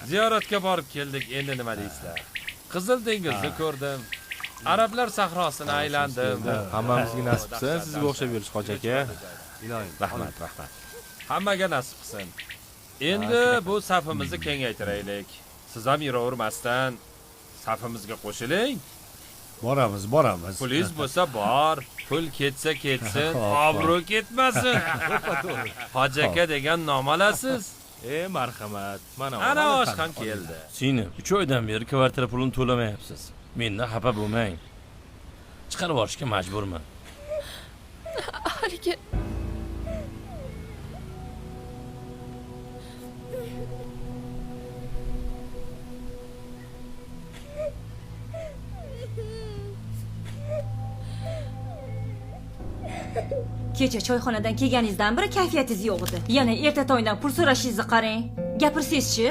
Ziyoratga borib keldik, endi nima deysizlar? Qizil dengizni ko'rdim. Arablar sahrosini aylandim. Hammamizga nasib qilsin sizga o'xshab yurish, hoji aka. Iloyim. Rahmat, rahmat. Hammaga nasib qilsin. Endi bu safimizni kengaytiraylik. Siz ham yuravermasdan safimizga qo'shiling. Boramiz, boramiz. Pulingiz bo'lsa bor, pul ketsa ketsin, obro' ketmasin. Hoji aka degan nom olasiz. E, marhamat. Mana. Ana osh ham keldi. Singlim, 3 oydan beri kvartira pulini to'lamayapsiz. Mendan xafa bo'lmang. Chiqarib yuborishga majburman. Haligi Kecha choyxonadan kelganingizdan beri kayfiyatingiz yo'q edi. Yana erta tongdan pul so'rashingizni qarang. Gapirsangiz-chi?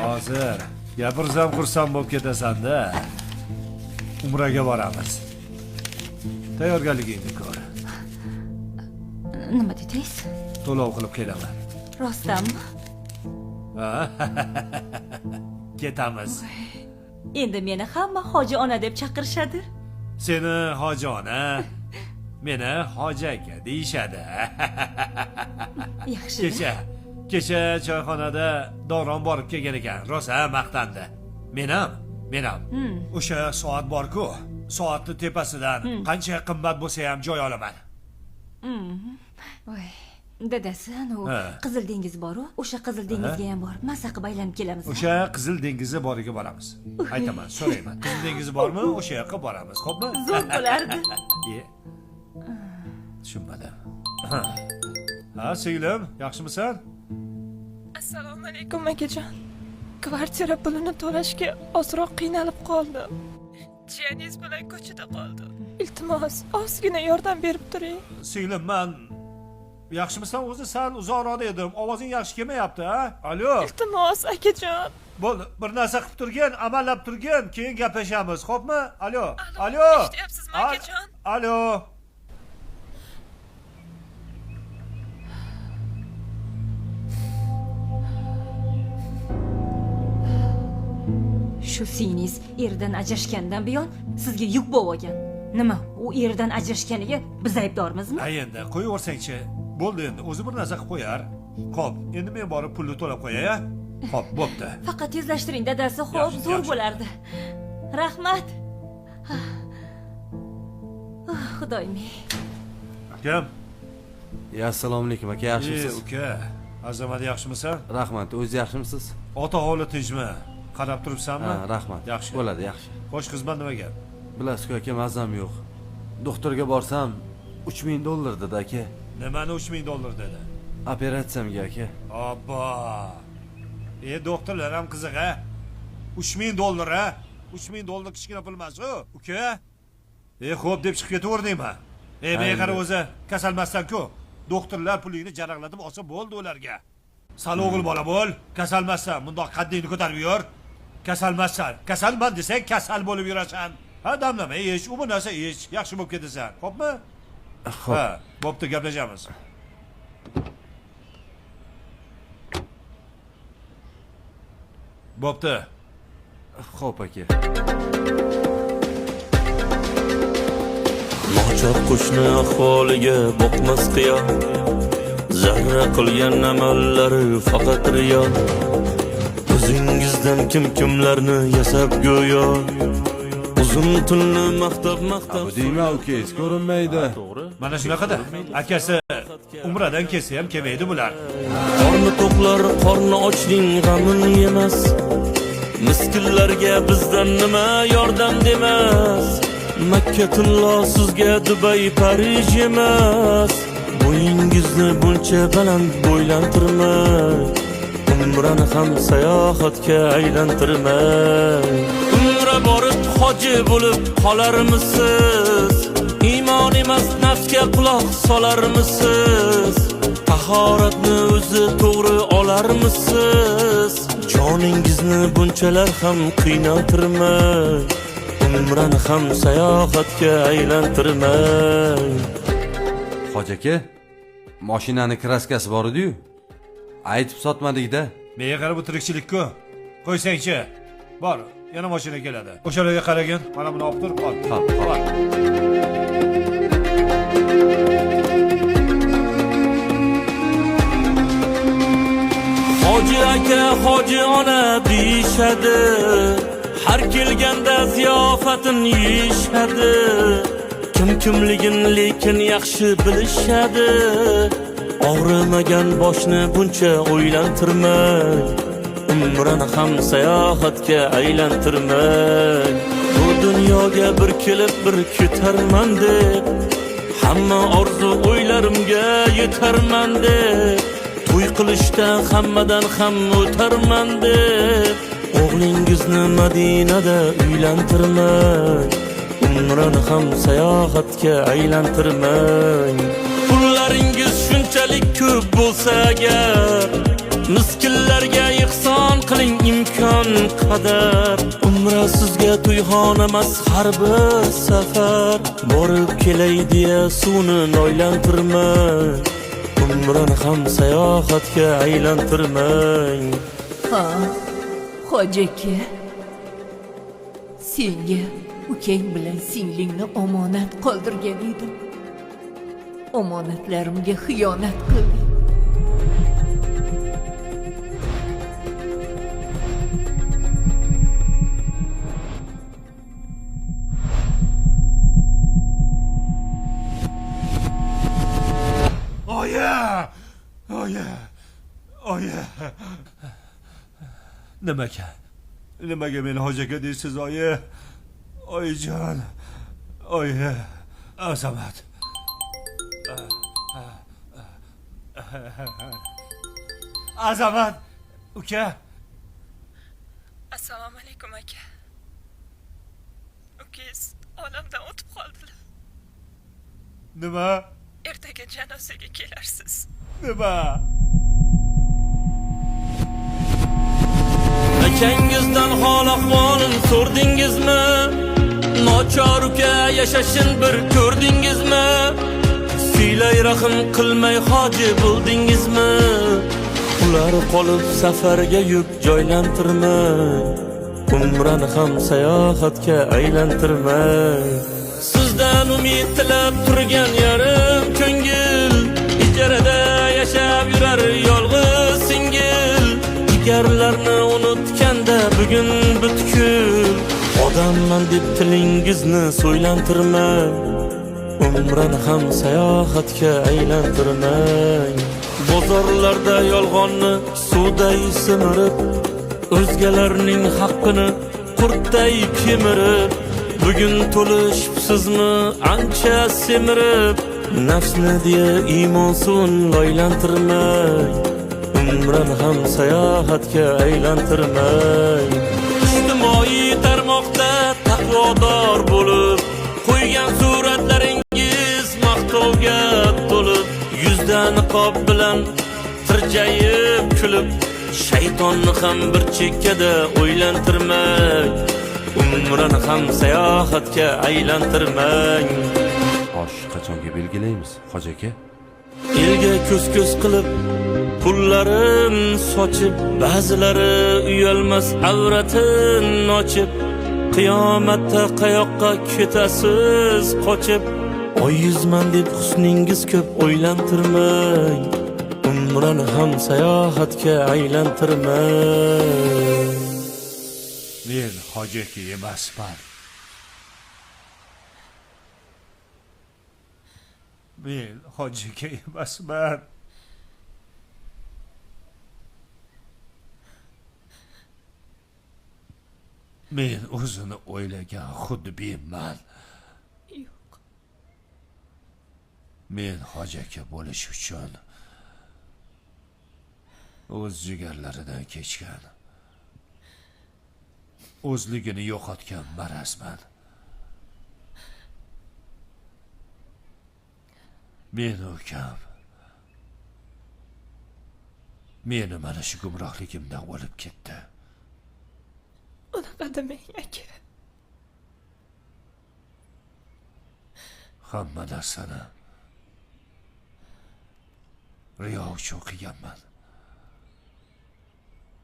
Hozir gapirsam xursand bo'lib ketasan-da. Umraga boramiz. Tayyorgarligingni ko'r. Nima dedingiz? To'lov qilib kelaman. Rostdanmi? Ha? Ketamiz. Endi meni hamma hoji ona deb chaqirishadi. Seni hoji ona, meni hoji aka deyishadi. Yaxshi. Kecha choyxonada Davron borib kelgan ekan, rosa maqtandi. Men ham, men ham. O'sha soat bor-ku, soatni tepasidan qancha qimmat bo'lsa ham joy olaman. Voy. Dadasi, anu Ha. Qizil dengiz bor-u, o'sha Qizil dengizga ham borib, maza qilib aylanib kelamiz. O'sha Qizil dengizi boriga boramiz. Aytaman, so'rayman. Qizil dengizi bormi? O'sha yoqqa boramiz, xo'pmi? Zo'r bo'lardi. E. Tushunmadim. Ha, singlim, yaxshimisan? Assalomu alaykum, akajon. Kvartira pulini to'lashga ozroq qiynalib qoldim. Jiyaningiz bilan ko'chada qoldim. Iltimos, ozgina yordam berib turing. Singlim, man yaxshimisan o'zi? Sal uzoqroqda edim. Ovozing yaxshi kelmayapti, ha? Alo. Iltimos, akajon. Bo'ldi, bir narsa qilib turgin, amallab turgin, keyin gaplashamiz, xo'pmi? Alo. Alo. Eshityapsizmi, akajon? Alo. Shu singlingiz eridan ajrashgandan buyon sizga yuk bo'lib olgan. Nima, u eridan ajrashganiga biz aybdormizmi? Ha, endi qo'yaversangchi. Bo'ldi endi, o'zi bir narsa qilib qo'yar. Xo'p, endi men borib pulni to'lab qo'yay, a? Xo'p, bo'pti. Faqat tezlashtiring dadasi, xo'p, Yaxshi, zo'r yaxshi. bo'lardi. Rahmat. Ah, Xudoyim. Kim? Ya, assalomu alaykum aka, E, yaxshimisiz? uka. Azamat, yaxshimisan? Rahmat, o'zi yaxshimisiz? Ota hovli tinchmi? Qarab turibsanmi? Ha, rahmat. Yaxshi. Bo'ladi, yaxshi. Xo'sh, xizmat nima gap? Bilasiz-ku aka, mazam yo'q. Doktorga borsam 3000 dollar dedi aka. Nimani 3000 dollar dedi? Operatsiyamga aka. Obbo. E, doktorlar ham qiziq a. 3000 dollar a? 3000 dollar kichkina pul emas u, uka. E, xo'p deb chiqib ketaverdingmi? E, Ha, menga qara endi. o'zi, kasalmassan-ku. Doktorlar pulingni jaraqlatib olsa bo'ldi ularga. Sal o'g'il bola bo'l, kasalmassan, bundoq qaddingni ko'tarib yur. Kasalmassan, kasalman desang kasal bo'lib yurasan. Ha, damlama ich, u bu narsa ich, yaxshi bo'lib ketasan. Xo'pmi? Xo'p. Ha, bo'pti, gaplashamiz. Bo'pti. Xo'p aka. Nochor qo'shni ahvoliga boqmas qiyo. Zarra qilgan amallari faqat riyo. O'zingizdan kim kimlarni yasab go'yo. Uzun tunni maqtab maqtab Bu deyman ukangiz ko'rinmaydi. To'g'ri. Mana shunaqada. Akasi umradan kelsa ham kelmaydi bular. Qorni to'qlar qorni ochning g'amin yemas. Miskinlarga bizdan nima yordam demas. Makka tillo sizga Dubay Parij emas. Bo'yingizni buncha baland bo'ylantirmang. Umrani ham sayohatga aylantirmang. Umra borib hoji bo'lib qolarmisiz? Iymon emas nafsga quloq solarmisiz? Tahoratni o'zi to'g'ri olarmisiz? Joningizni bunchalar ham qiynaltirmang. Umrani ham sayohatga aylantirmang. Hoji aka, mashinani kraskasi bor edi-yu. Aytib sotmadik-da. Menga qara, bu tirikchilik-ku. Qo'ysangchi. Bor, yana mashina keladi. O'shalarga qaragin. Mana buni olib tur, ol. Hop, hop. Bor. Hoji aka, hoji ona deyishadi, har kelganda ziyofatin yeyishadi. Kim kimligin lekin yaxshi bilishadi. Og'rimagan boshni buncha o'ylantirmang, umrini ham sayohatga aylantirmang. Bu dunyoga bir kelib bir ketarman deb, hamma orzu o'ylarimga yetarman deb, to'y qilishdan hammadan ham o'tarman deb, o'g'lingizni Madinada uylantirmang, umrini ham sayohatga aylantirmang. Pullaringiz shunchalik ko'p bo'lsa agar, miskinlarga ihson qiling imkon qadar. Umra sizga to'yxona emas har bir safar, borib kelay deya suvni noylantirmang, umrini ham sayohatga aylantirmang. Ha, hoji aka, senga ukang bilan singlingni omonat qoldirgan edim. Omonatlarimga xiyonat qilding. Oyi! Oyi! Oyi! Nimaga? Nimaga meni hoji aka deysiz, oyi? Oyijon. Oyi. Azamat. Azamat uka. Assalomu alaykum aka. Ukangiz olamdan o'tib qoldilar. Nima? Ertaga janozaga kelarsiz. Nima? Akangizdan hol ahvolini so'rdingizmi? Nochor uka yashashin bir ko'rdingizmi? Siylay rahm qilmay hoji bo'ldingizmi? Ular qolib safarga yuk joylantirmang, umrini ham sayohatga aylantirmang. Sizdan umid tilab turgan yarim ko'ngil, ijarada yashab yurar yolg'iz singil. Jigarlarni unutganda bugun butkul, odamman deb tilingizni so'ylantirmang, umrini ham sayohatga aylantirmang. Bozorlarda yolg'onni suvday simirib, o'zgalarning haqqini qurtday kemirib, bugun to'lishibsizmi ancha semirib, nafsni deya iymon suvin loylantirmang, umrini ham sayohatga aylantirmang. Ijtimoiy tarmoqda taqvodor bo'lib, qo'ygan suratlaringiz maqtovga to'lib, yuzda niqob bilan tirjayib kulib, shaytonni ham bir chekkada o'ylantirmang, umrini ham sayohatga aylantirmang. Osh qachonga belgilaymiz, hoji aka? Elga ko'z-ko'z qilib pullarin sochib, ba'zilari uyalmas avratin ochib, qiyomatda qayoqqa ketasiz qochib? Oy yuzman deb husningiz ko'p o'ylantirmang, umrini ham sayohatga aylantirmang. Men hoji aka emasman. Men hoji aka emasman. Men o'zini o'ylagan xudbinman. Yo'q. Men hoji aka bo'lish uchun o'z jigarlaridan kechgan, o'zligini yo'qotgan marazman. Meni ukam, meni mana shu gumrohligimdan o'lib ketdi. Unaqa demang aka. Hamma narsani riyo uchun qilganman.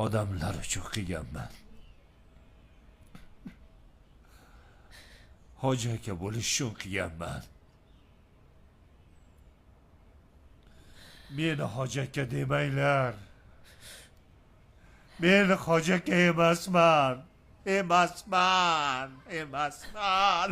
Odamlar uchun qilganman. Hoji aka bo'lish uchun qilganman. Meni hoji aka demanglar. Men hoji aka emasman. Emasman, emasman.